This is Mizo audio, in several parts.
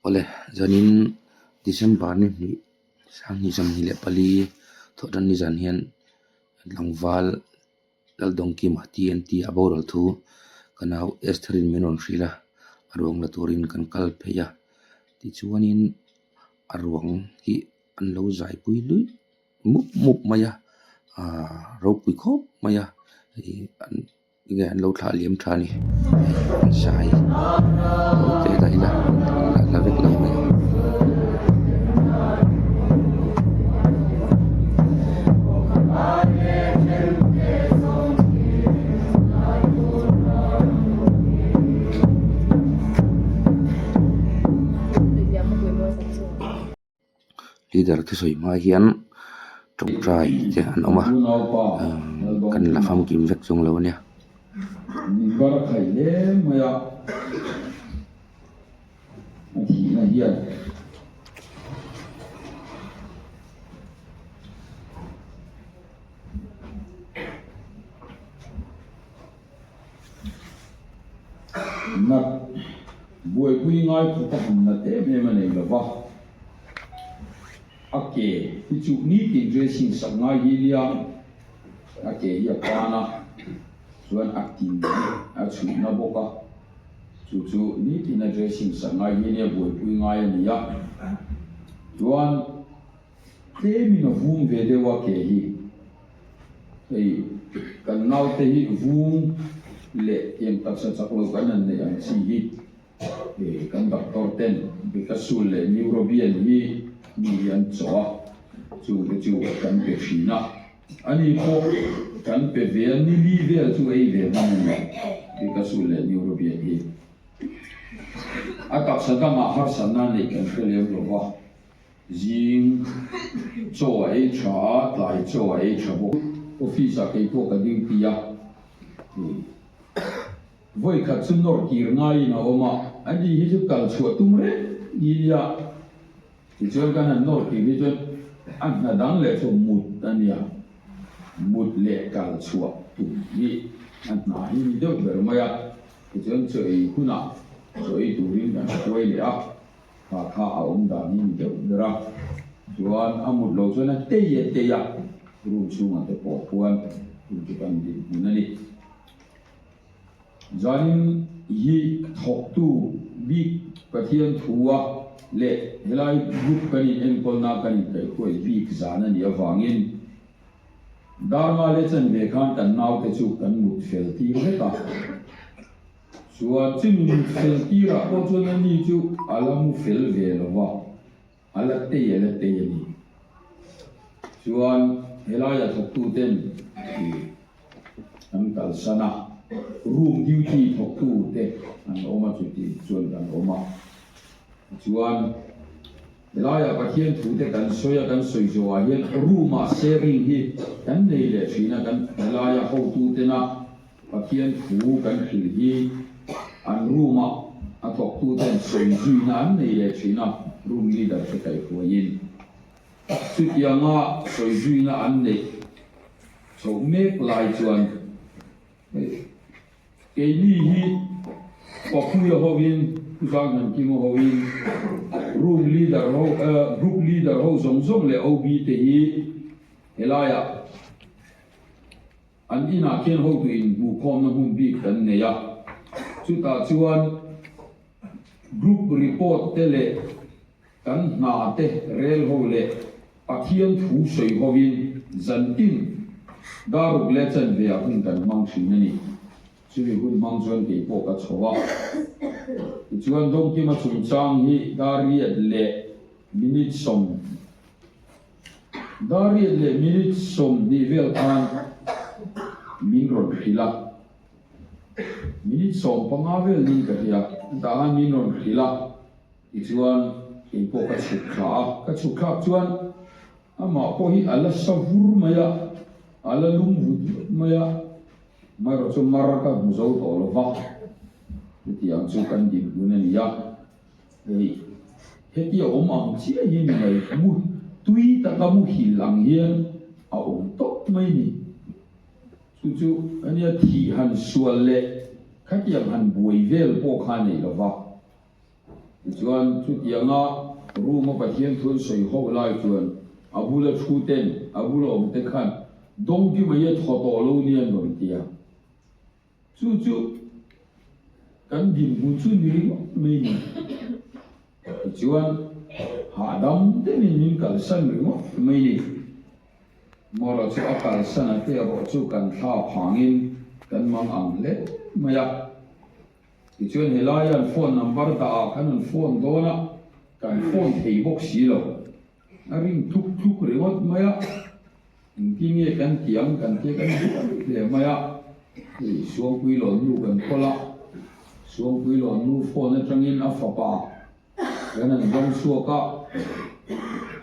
Awle zanin December ni hnih sanghnih sawmhnih leh pali thawhtan ni zan hian tlangval Laldawngkima TNT a boral thu ka nau Esther in min rawn hrilh a, a ruang la turin kan kal phei a tichuanin a ruang hi an lo zai pui luih mup mup mai a ahh ropui khawp mai a ih an enge an lo thlah liam tha a ni an zai te dah ila la vek lo mai ang. Leader thusawi hma hian tawngtai te an awm a kan la famkim vek chung lo a nia. Min bar a khaih hle mai a, a thihna hian Nat buaipui ngai khawp a han nat em em a nei lo va, a ke hi chu nitin dressing sak ngai hi nia, a ke hi a pan a, chuan a tin hi a chhuihna bawk a, chu chu nitin a dressing sak ngai hi nia buaipui ngai a ni a, chuan. Tlemin a vung ve deuh a ke hi. Hei kan naute hi vung leh tiang taksa chak lo kan han neih ang chi hi e kan doctor ten Bekasul leh Neurobian hi mi hi an chawh a, chu te chu kan pe thin a. Ani pawh kan pe ve a, ni li vel chu ei ve hman a ni Bekasul leh Neurobian hi. A taksa dangah harsatna neih kan hre lem lo va. Zing chaw a ei tha a, tlai chaw a ei tha bawk. Office ah kei pawh ka duty a, vawi khat chu nawr kir ngaiin a awm a, ani hi chu kal chhuah tum reng ni nia. Tichuan kan han nawr kir hi chuan a hna dang leh chu mut a nia, mut leh kal chhuah tum hi a hna hi ni deuh ber mai a. Tichuan chaw ei hunah chaw ei turin kan hruai leh a. Kha kha a awm dan hi ni deuh ber a, chuan a mut lo chuan a tei a tei a, room chhungah te pawh khuan room chu kan din hmun a ni. Zanin hi thawktu bik Pathian thua leh helai group kan in enkawlna kan inkaihhruai bik zan a nih avangin Darma leh chanve khan kan naute chu kan mut fel tir vek a. Chuan chumi mut fel tirah pawh chuan a ni chu a la mu fel ve lo va, a la tei a la tei a ni. Chuan helaia thawktuten ih an kalsan a, room duty thawktute an awm a chuti chuan kan awm a. Tichuan helaia Pathian thute kan sawi a, kan sawi zawhah hian room-ah sharing hi kan nei leh thin a, kan helaia hotutena Pathian thu kan hrilh hi an room ah a thawktu ten sawi zuina an nei leh thin a, room leader te kaihhruaiin chutianga sawi zuina an neih chhoh mek lai chuan keini hi Papuia hovin Pu Zanghankima hovin room leader ho group leader ho zawng zawng leh OB te hi helaiah An inah khian hotu inhmuhkhawmna hmun bik kan nei a, chutah chuan group report te leh kan hna te rel ho leh Pathian thu sawi hovin zantin daruk leh chanve ah hun kan hmang thin a ni. Chumi hun hmang chuan kei pawh ka chho a, tichuan Dawngkima chungchang hi dariat leh minute sawm Dariat leh minute 20 vel khan min rawn hrilh a, minute 15 vel nin ka hria, chutah khan min rawn hrilh a, tichuan kei pawh ka chhuk thla a, ka chhuk thlak chuan amah pawh hi a la sa vur mai a, a la lum vut vut mai a, amaherawh chu mar ka hmu zo tawh lo va, chutiang chu kan dinhmun a ni a. Hei, heti a awm ang chiah hi ni mai, mu tui taka muhil ang hian a awm tawp mai ni. Chu chu ania thih han sual leh khatiang han buai vel pawh kha nei lo va. Tichuan, chutianga room a Pathian thu an sawi ho lai chuan a bula thu ten, a bula awm te khan Dawngki mai a thaw tawh lo nia an rawn ti a. Chu chu kan dinhmun chu ni ringawt mai ni. Tichuan, hahdam deuhin min kalsan ringawt mai ni. Mawra chu a kalsan a te erawh chu kan thla phangin kan mang ang hle mai a. Tichuan helai an phone number dah ah khan an phone dawn a, kan phone thei bawk si lo. A ring tluk tluk ringawt mai a, engtin nge kan tih ang kan tia kan buai hle mai a. Hei Suangpuilawn nu kan call a, Suangpuilawn nu phone atangin a fapa kan han zawng chhuak a,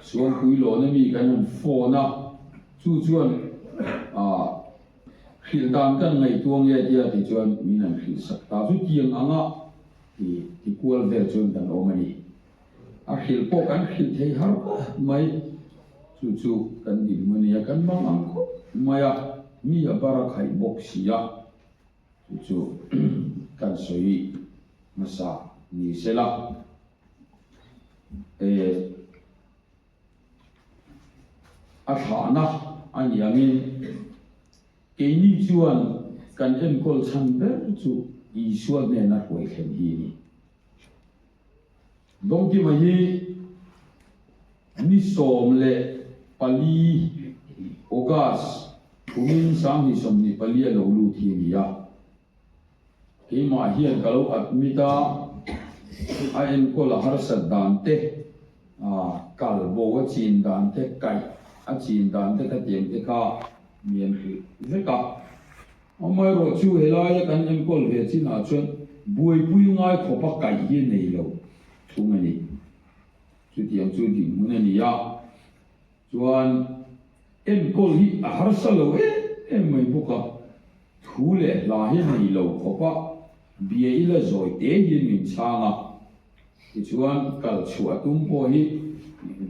Suangpuilawn ami kan han phone a, chu chuan ah hrilh dan kan ngaihtuah nge tia tih chuan min han hrilh sak ta. Chutiang anga ti ti kual vel chuan kan awm a ni. A hrilh pawh kan hrilh thei har khawp mai. Chu chu kan dinhmun a nia, kan mang ang khawp mai a, mi a bar a khaih bawk si a. Chu chu kan sawi hmasa ni se la. Eh, a thlahna a ni angin keini chuan kan enkawl chhan ber chu Isua hnena hruai thlen hi a ni. Dawngkima hi ni 14 August kumin 2024 a lo lut hi a ni a. Keimah hian ka lo admit a, a enkawl a harsat dan te, kal bo a chin dan te, kaih a chin dan te khatiang te kha mi an hrilh vek a. Amaherawh chu helaia kan enkawl ve chinah chuan buaipui ngai khawpa kaih hi a nei lo thung a ni. Chutiang chu dinhmun a ni a, chuan enkawl hi a harsa lo em em mai bawk a, thu leh hla hi a nei lo khawpa bia ila zawi te hian min chhang a, tichuan kal chhuah tum pawh hi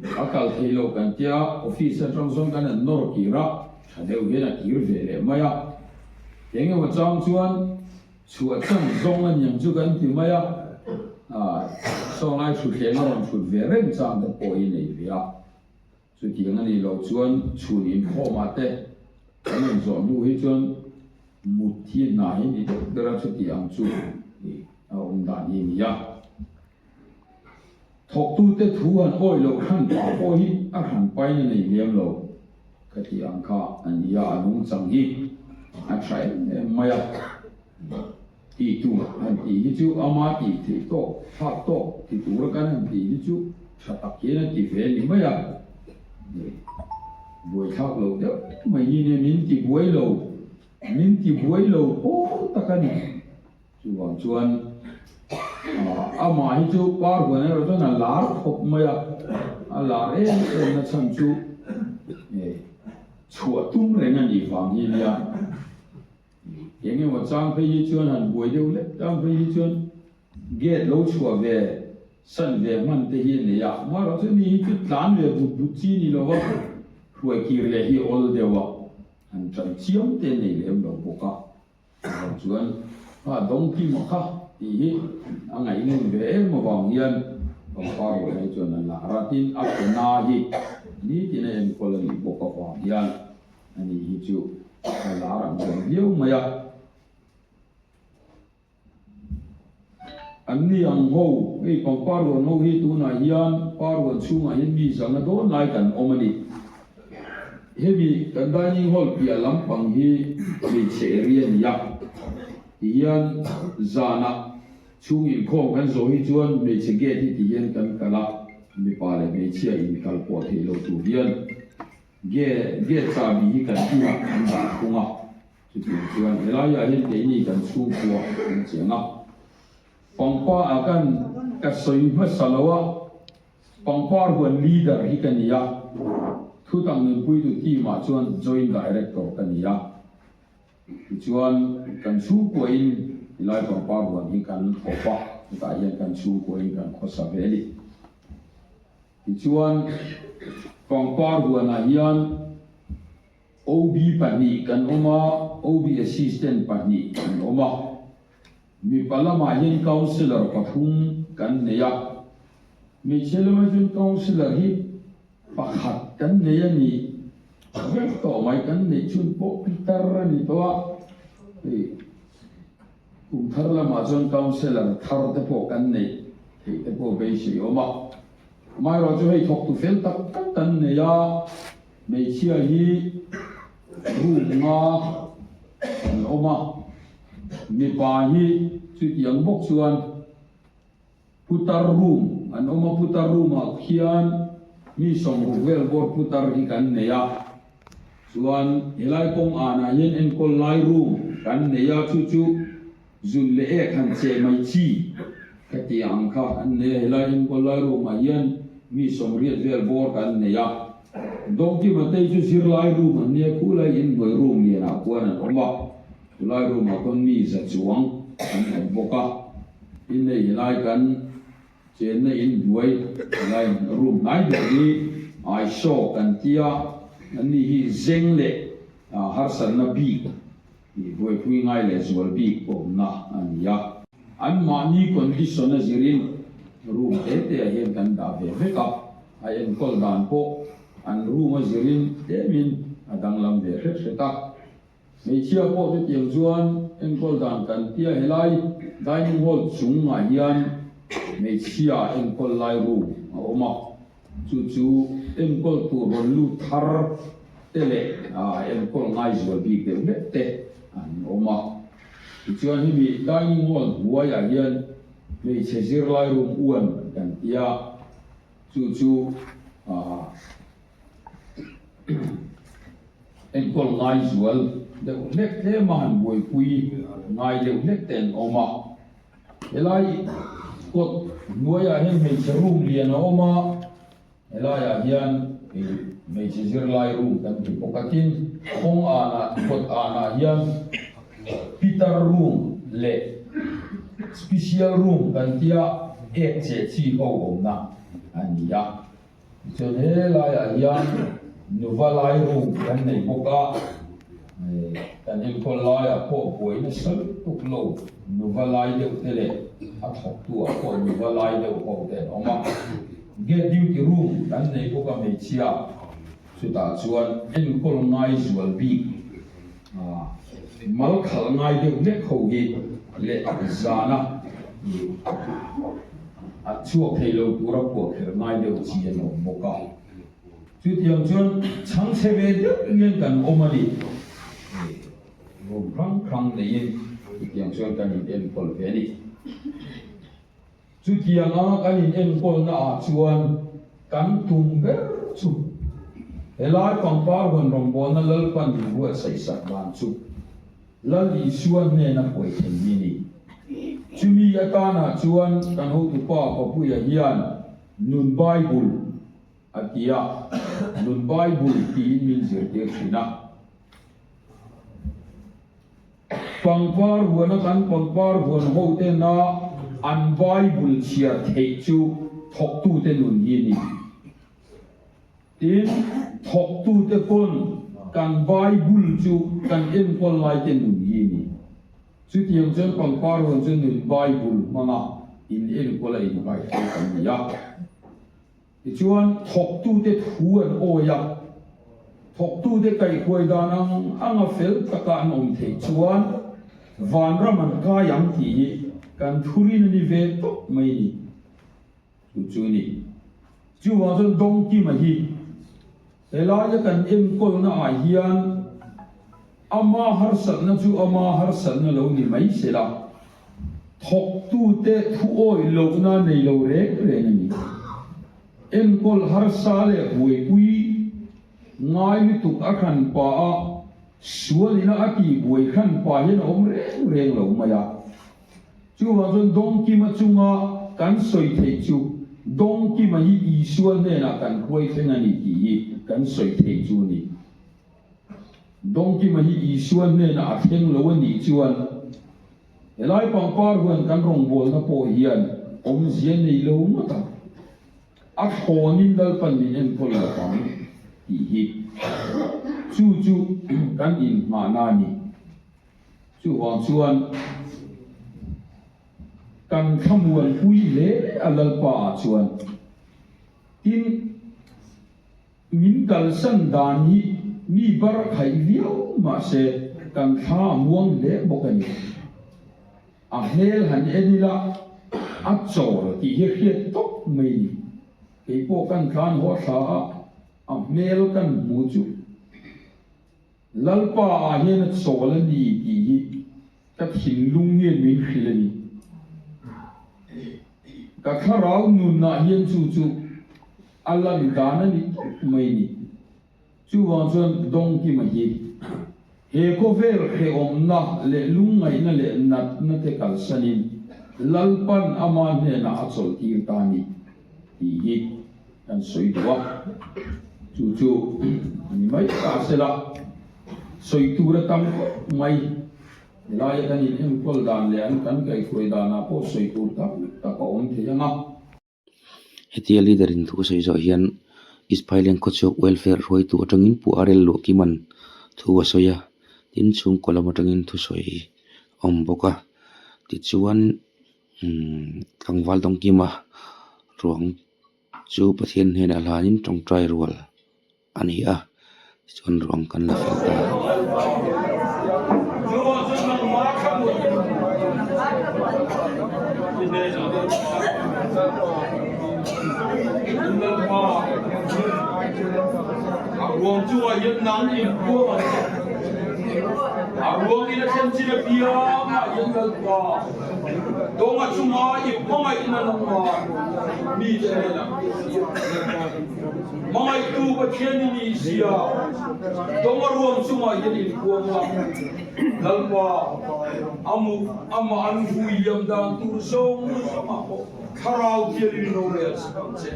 a kal thei lo kan tia, office atang chuan kan han nawr kir a, tha deuh hian a kir ve leh mai a, eng emaw chang chuan Chhuah chan zawng a niang chu kan ti mai a, sawnglai thutthleng a rawn thut ve reng chang te pawh hi nei ve a. Chutiang a nih loh chuan chhun inkhawmah te kan rawn zawh hnu hi chuan mut hi hna hi ni deuh ber a, chuti ang chu a awm dan hi a ni a. Thawktute thu han awih loh hran pah pawh hi a hran pain a nei lem lo. Ka tih ang kha a nia, a nungchang hi a tha em em mai a. Tih tur han tih hi chu ama tih theih tawk, thlak tawk ti tura kan han tih hi chu tha tak hian a ti ve a ni mai a. Buaithlak loh deuh mai hi nia, min ti buai lo, min ti buai lo pawl tak a ni. Chuvang chuan amah hi chu par huan erawh chuan a lar khawp mai a, a lar em em na chhan chu chhuah tum reng a nih vang hi nia. Eng emaw chang phei hi chuan han buai deuh lek chang phei hi chuan gate lo chhuah ve san ve hman te hi a nei a, amaherawh chu ni hi chu tlan ve but but chi ni lo va, hruai kir leh hi awl deuh a, han tan chiam te a nei lem lo bawk a. Chuvang chuan kha dawngkima kha tih hi a ngaihnun ve em avang hian pangpar ruah hi chuan a lah ratin a ke na hi nitin a enkawl a nih bawk avang hian ani hi chu a lar ang reng viau mai a. An ni ang ho, hei pangpar ruan ho hi tunah hian pa ruan chhungah hian mi zanga dawn lai kan awm a ni. Hemi kan dining hall piah lampang hi hmeichhe area a ni a, tihian zanah chhung inkhawm kan zawh hi chuan hmeichhe gate hi tihian kan kal a, mipa leh hmeichhia inkal pawh theih lo tur hian gate chahbi hi kan inah kan dah thung a. Chutiang chuan helaiah hian keini kan chhungkua kan chiang a, pangpa ah kan ka sawi hmasa lo a, pangpar huan leader hi ka ni a, thutang nunpuitu team ah chuan joint director ka ni a, tichuan kan chhungkua in helai pangpar huan hi kan awp a, hetah hian kan chhungkua in kan khawsa ve a ni. Tichuan pangpar huan ah hian. OB pahnih kan awm a, OB Assistant pahnih kan awm a. Mipa lamah hian Councillor pathum kan nei a. Hmeichhia lamah chuan councillor hi pakhat kan nei a ni vek tawh mai, kan neih chhun pawh pitar a ni tawh a, hei kum thar lamah chuan councillor thar te pawh kan neih theih te pawh beisei awm a. Amaherawhchu chu hei thawktu fel tak tak kan nei a, hmeichhia hi room nga an awm a, mipa hi chutiang bawk chuan Putar room an awm a, putar room ah khian mi 60 vel bawr putar hi kan nei a, chuan helai kawng anah hian enkawl lai room kan nei a, chu chu zun leh ek han cheh mai chi ka tih ang kha an nei a, helai enkawl lai room ah hian mi 80 vel bawr kan nei a, Dawngkima te chu zirlai room an nia, khulai inhnuai room lianah khuan an awm a. Chulai room ah khawn mi za chuang an awm bawk a, tin hei helai kan chenna in hnuai helai room hnai ber hi Aishaw kan tia, an ni hi zeng leh harsatna bik buaipui ngai leh zual bik awmna a ni a. An mahni condition a zirin room te te ah hian kan dah ve vek a, a enkawl dan pawh an room a zirin tlemin a danglam ve hret hret a. Hmeichhia pawh chutiang chuan enkawl dan kan tia helai dining hall chungah hian hmeichhia enkawl lai room a awm a, chu chu enkawl tur rawn lut thar te leh enkawl ngai zual bik deuh hlek te an awm a. Tichuan hemi dining hall hnuaiah hian hmeichhe zirlai room uan kan tia chu chu Enkawl ngai zual deuh hlek tlem a han buaipui ngai deuh hlek te an awm a. Helai kawt hnuaiah hian hmeichhe room lian a awm a, helaiah hian hmeichhe zirlai room kan ti bawk a. Tin, kawng anah kawt anah hian pitar room leh special room kan tia ek cheh chi ho awmna a ni a. Tichuan helaiah hian nuva lai room kan nei bawk a, kan enkawl laiah pawh buai nasa lutuk lo nuva lai deuh te leh a thawktu ah pawh nuva lai deuh ho te an awm a. Gate duty room kan nei bawk a hmeichhia, chutah chuan enkawl ngai zual bik mal khalh ngai deuh hlek ho hi leh zana A chhuak thei lo tura phuah kher ngai deuh chi an awm bawk a. Chutiang chuan chhangchhe ve deuh hian kan awm a ni. Room hrang hrang neiin chutiang chuan kan in enkawl ve a ni. Chutiang anga kan in enkawlna ah chuan kan tum ber chu helai pangpar huan rawngbawlna Lalpan min buatsaih sak dan chu Lal Isua hnena huai thei mi ni. Chumi atanah chuan kan hotupa Papuia hian Nun Bible a ti a, Nun Bible tiin min zirtir thin a. Pangpar huana kan pangpar huan hotena an Bible chhiar theih chu thawktute nun hi a ni. Tin, thawktute pawn kan Bible chu kan enkawl laite nun hi a ni. Chutiang chuan pangpar rawn chu nun Bible hmanga in enkawl a inkaihhruai kan ni a. Tichuan, thawktute thu an awi a, thawktute kaihhruai dan ang anga fel taka an awm theih chuan vanram an kai ang tih hi kan thurin a ni ve tawp mai a ni. Chu chu a ni. Chuvang chuan Dawngkima hi helaia kan enkawlna ah hian ama harsatna chu ama harsatna lo ni mai se la, thawktute thu awih lohna nei lo reng reng a ni. Enkawl harsa leh buaipui ngai lutuk a hran pa a, sualina a tihbuai hran pa hian a awm reng reng lo mai a. Chuvang chuan Dawngkima chunga kan sawi theih chu Dawngkima hi Isua hnenah kan hruai thleng a ni tih hi kan sawi theih chu a ni. Dawngkima hi Isua hnenah a thleng lo a nih chuan helai pangpar huan kan rawngbawlna pawh hian awmzia nei lo ngawt ang. A thlawnin Lalpan min enkawl lo ang tih hi chu chu kan inhmahna a ni. Chuvang chuan kan thlamuanpui hle a Lalpa ah chuan. Tin, min kalsan dan hi mi bar khaih viau mah se kan thla a muang hle bawk a ni. A hmel han en ila a chawl tih hi hriat tawp mai a ni. Kei pawh kan tlan haw thla a, a hmel kan hmu chu Lalpa ah hian a chawl a ni tih hi ka thinlung hian min hrilh a ni. Ka thlarau nunah hian chu chu a lan dan a ni tawp mai a ni. Chuvang chuan Dawngkima hi he khawvel hrehawmna leh lungngaihna leh natna te kalsanin Lalpan ama hnenah a chawlhtir ta a ni tih hi kan sawi duh a. Chu chu ni mai ta sela sawi tur a tam khawp mai. Helaia kan in enkawl dan leh an kan kaihhruai danah pawh sawi tur tam tak a awm thei ang a. Hetia leader in thu sawi zawh hian East Phailen khawchhuak welfare hruaitu atangin Pu Arel Luahkima'n thu a sawi a, tin chhungkaw lam atangin thusawi a awm bawk a, tichuan umm tlangval Dawngkima ruang chu Pathian hnenah hlanin tawngtai rual a ni a tichuan ruang kan la fel ta. Hmangaihtu Pathian i nih sia, Dawng a ruang chungah hian inpuang la, Lalpa, a mu, amah an vui liam dan tur zawng zawngah pawh Thlarau thialin lo rel sak ang che.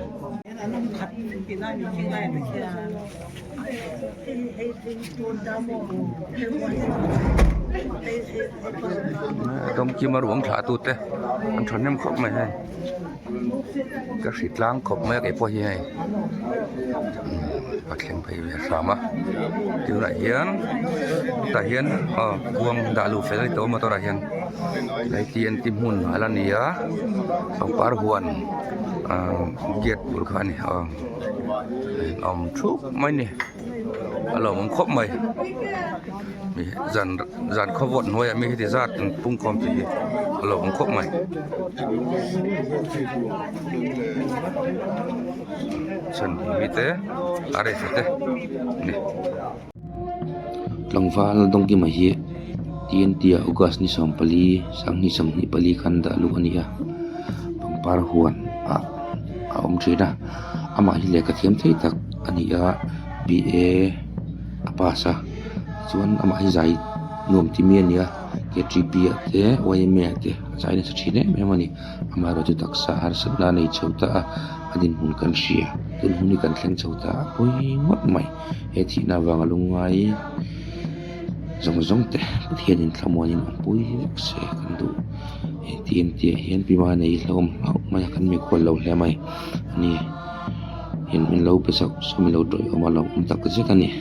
Dawngkima ruang thlah tute an thahnem khawp mai hei. Ka hri tlang khawp mai a kei pawh hi hei ka thleng phei ve hram a tunah hian tah hian aw kuang dah luh fel a ni tawh a motor ah hian helai T N T hmun a la ni a pangpar huan ahh gate bul kha a ni aw a awm thup mai a ni a lawmawm khawp mai. Zan zan khaw vawt hnuaiah mi heti zat an pung khawm tih hi a lo awm khawp mai. Chhanhimi te a rei te ani. Tlangval Dawngkima hi TNT ah August ni 14 2024 khan dah luh a ni a pangpar huan ah a awm thin a amah hi lehkha thiam thei tak a ni a B_A a pass a. Chuan amah hi zai nuam ti mi a ni a K T P ah te Y M A ah te a zai nasa thin em em a ni amaherawhchu taksa harsatna a nei chho ta a a dinhmun kan hria tun hun hi kan thleng chho ta a pawi ngawt mai he thihna avanga lungngai zawng zawng te Pathianin thlamuanin a pui vek se kan duh hei T N T ah hian pi Manei hlauhawm hlauh mai a kan mikhual lo hle mai a ni in min lo be zauh zauh min lo tawih awm a lo awm tak zet a ni.